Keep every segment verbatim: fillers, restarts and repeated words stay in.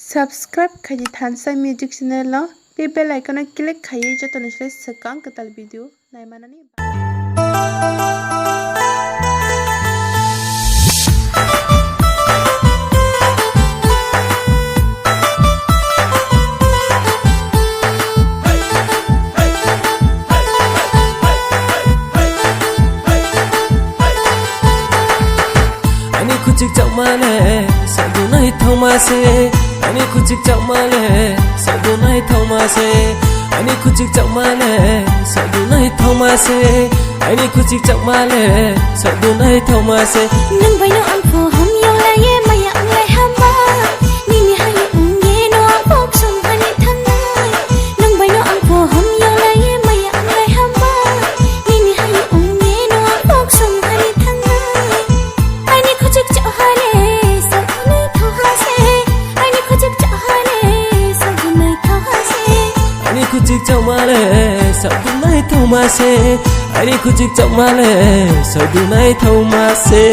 Subscribe khaidi Thansa Music channel no, tei bell icon no click khaiwi joto ni slai swkang kwtal video naimanani. Ani kuchuk chakmale, sagunai thoma se. Ani kuchuk chakmale, sagunai thoma se. Ani kuchuk chakmale, sagunai thoma se. Ani kuchuk chakmale, sagunai thoma se. Nung bai no ang pho hamyang lai ye maya ang lai hamba. Nini hayo ungye no ang pho ksum hani thangnai. Nung bai no ang pho hamyang lai ye maya ang lai hamba. Nini hayo ungye no ang pho ksum hani thangnai. Ani kuchuk chakmale, sagunai thoma se. Ani kuchuk chakmale, sagunai thoma se. Ani kuchuk chakmale, sagunai thoma se. Ani kuchuk chakmale, sagunai thoma se.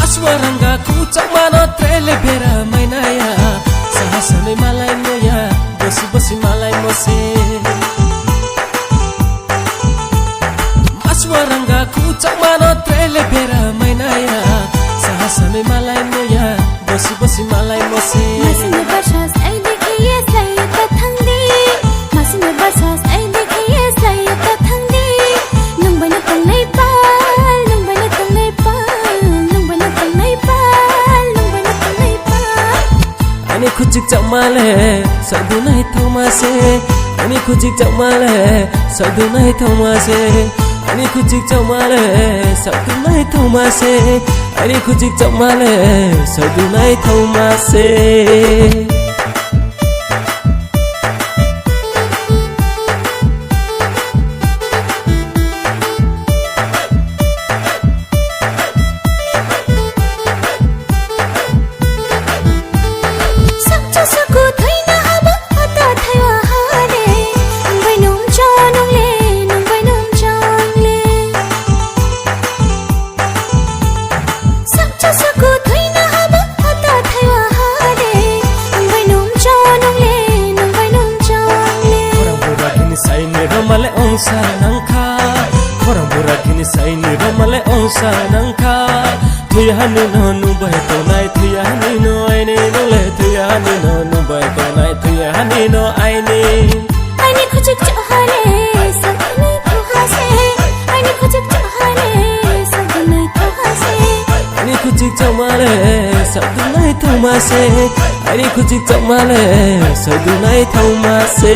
Aswaranga kuchakmano trele bera mainaya. Sahasani malai moya, bosi bosi malai mose. Aswaranga kuchakmano trele bera mainaya. Sahasani malai moya, bosi bosi malai mose. Masini basas ai dekhiye slai ta thangdi. Masini basas ai dekhiye slai ta thangdi. Nung bai no tongnai pal, nung bai no tongnai pal, nung bai no tongnai pal, nung bai no tongnai pal. Ani kuchuk chakmale, sagunai thoma se. Ani kuchuk chakmale, sagunai thoma se. Ani kuchuk chakmale, sagunai thoma se. Ani kuchuk chakmale, sagunai thoma se. Sakcha saku thaina haba hata thaiwa hade. Nung bai nung chonung le, nung bai nung chong le. Sakcha saku thaina haba hata thaiwa hade. Nung bai nung chonung le, nung bai nung chong le. Khorang bura gini saini romale ongsa nangkha. Khorang bura gini saini romale ongsa nangkha. Thuyani no nubai tongnai, thuyani no aini nole, thuyani no nubai tongnai, thuyani no aini. Ani kuchuk chakmale, sagunai thoma se. Ani kuchuk chakmale, sagunai thoma se. Ani kuchuk chakmale, sagunai thoma se. Ani kuchuk chakmale, sagunai thoma se.